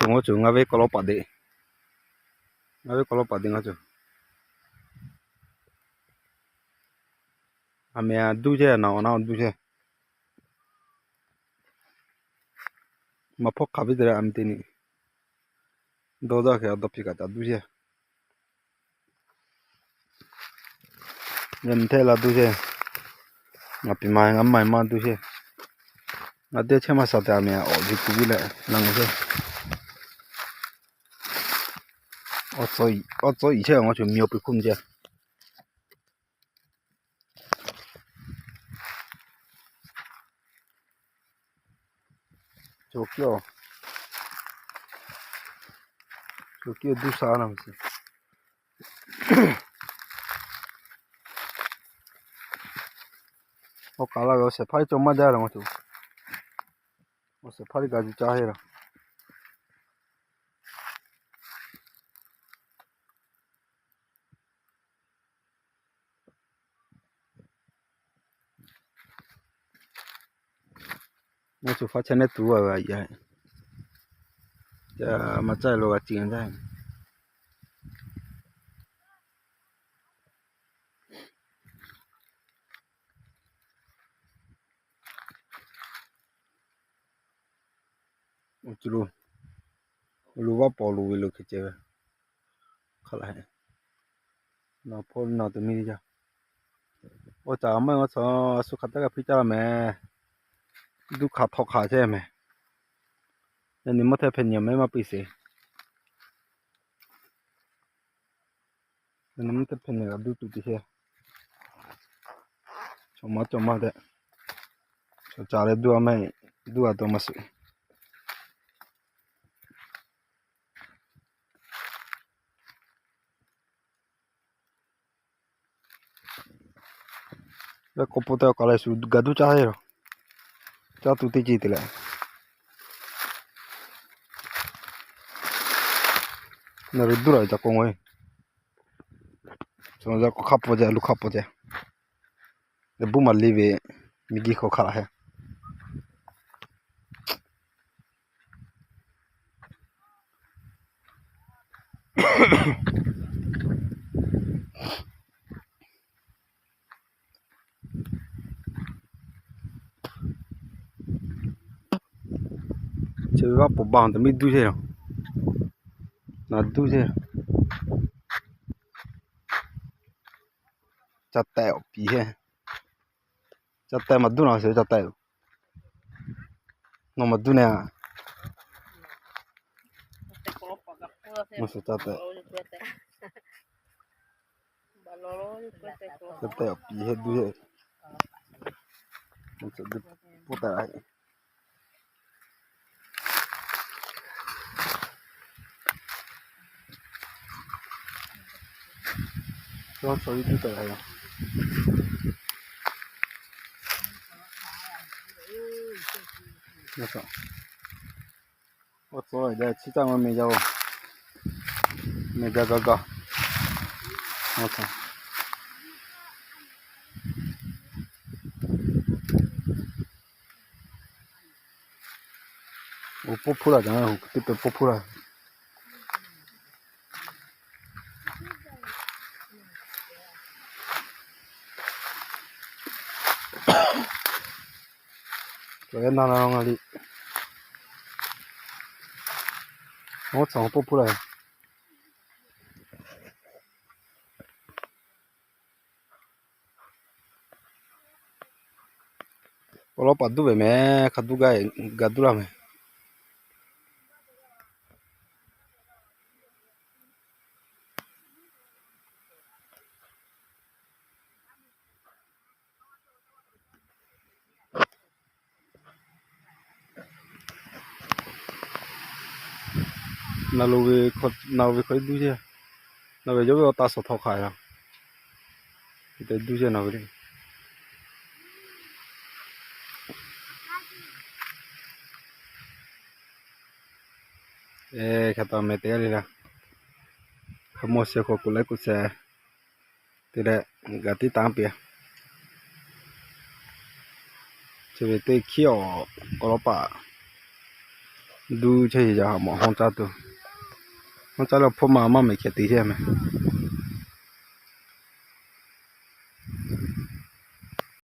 Tuˬ ngaˇ ceuˬ ngaˇ ve k'aw lawˉ paˍ deꞈ, ngaˇ ve k'aw lawˉ paˍ deꞈ ngaˇ ceuˬ. A meh a duˇ chehˇ, naˬ awˬ naˉ awˬ duˇ chehˇ. Maˍ hpawˇ hk'aˬ ve te leh a meh te ni dawˇ daˇ hk'e a dawˇ piˇ kaꞈ taꞈ duˇ chehˇ. Yaꞈ nyi hteˇ la duˇ chehˇ. Ngaˬ piˍ ma ngaˇ maˇ maˇ duˇ chehˇ. Ngaˬ teˇ chehˇ maˇ sha te a meh awˬ ve kuˬ viˉ leh na ngaˬ chehˇ. Awˬ tcuh iˍ chehˇ ngaˬ ceuˬ mi awˬ pui hkuˇ mvuh chehˇ. Cawˬ kiˇ, cawˬ kiˇ duˇ sha na meh. Awˬ k'aˍ la ve awˬ shehˍ hpaˇ iˉ cawˇ maˇ jaˇ la ngaˬ ceuˬ. Awˬ shehˍ hpaˇ iˉ ga juˬ caˇ heˆ la. Ngaˬ ceuˬ hpaˇ chehˇ neˉ tuˬ a ve a yaˇ, maˇ caˇ lo g'a ciˬ a. Awˬ ceuˬ lo, lo vaˇ paw lo ve lo hk'e ceh ve, hk'a laˬ heˆ. Naˬ hpawˇ naˬ tuˬ miˇ jaˇ. Oˇ caˍ maˇ ngaˬ chaw a shu hk'aˬ taˇ g'a piˇ caˇ la meh. Duˇ hk'aˬ htaw hk'aˬ chehˇ meh. Yaꞈ nyi mvuhˇ hteˇ hpehꞈ nyi meh maˇ piˇ sheˍ. Yaꞈ nyi mvuhˇ hteˇ hpehꞈ nyi g'a duˇ tuˬ te sheˍ. Chaw maˇ cawˬ maˇ tehꞈ, chaw caˍ leh duˇ a meh, duˇ a taw maˇ sheˍ. Leh k'o po te awˬ k'aˍ leh shu ga duˇ caˇ heˆ la. Caˇ tuˬ teˇ ceuˬ te leh, na ve duˇ la ve ca k'o ngaw e. Chaw k'o hk'a paw ceh, lu hk'a paw ceh. Leh buˇ maˍ le ve miˬ guiˬ hk'aw hk'a laˬ heˆ. Chi ve vaˇ poˬ ba te miˇ duˇ chehˇ a. Naˬ duˇ chehˇ. Ca tehꞈ awˬ piˍ heˆ. Ca tehꞈ maˍ duˇ naˬ sheˍ ca tehꞈ. Nawˬ maˍ duˇ neh a. Nawˬ sheˍ ca tehꞈ. Ca tehꞈ awˬ piˍ heˆ duˇ heˆ. Nawˬ ca duˇ poˆ tehꞈ la heˆ. Chaw chaw iˉ duˇ tehꞈ la yoˬ. Awˬ tcuh yaˇ chi caˇ ma meh jaˇ oˬ. Meh gaˇ gaˇ gaˇ. Oˬ, poˆ hpuˇ laˇ jaˇ, oˬ, teˇ pehˍ poˆ hpuˇ laˇ. Cawˬ yaˇ na na ngaˬ liꞈ. Oˇ tcuhˬ poˆ hpuˇ laˇ. Awˬ lawn paˍ duˇ ve meh, hk'a duˇ gaˇ, ga duˇ laˇ meh. Na lo ve, na lo ve hk'aw iˉ duˇ chehˇ. Na ve yawˇ ve awˬ taˇ suhˍ htaw hk'aˬ a. Te duˇ chehˇ na ve le. Hk'e taw meh te le laˇ. Hk'e mawˬ shehˍ hk'aw kuˬ laiˉ kuˬ shehˍ te leh, gaˬ tiˉ tanˇ piˇ. Chi ve teˇ hkiˉ awˬ k'aw lawˉ paˍ Duˇ chehˇ yaꞈ haꞈ mawꞈ hawˇ caˇ tuˬ, hawˇ caˇ leh hpawˇ ma maˇ mehˍ hkeh te chehˇ mehˍ.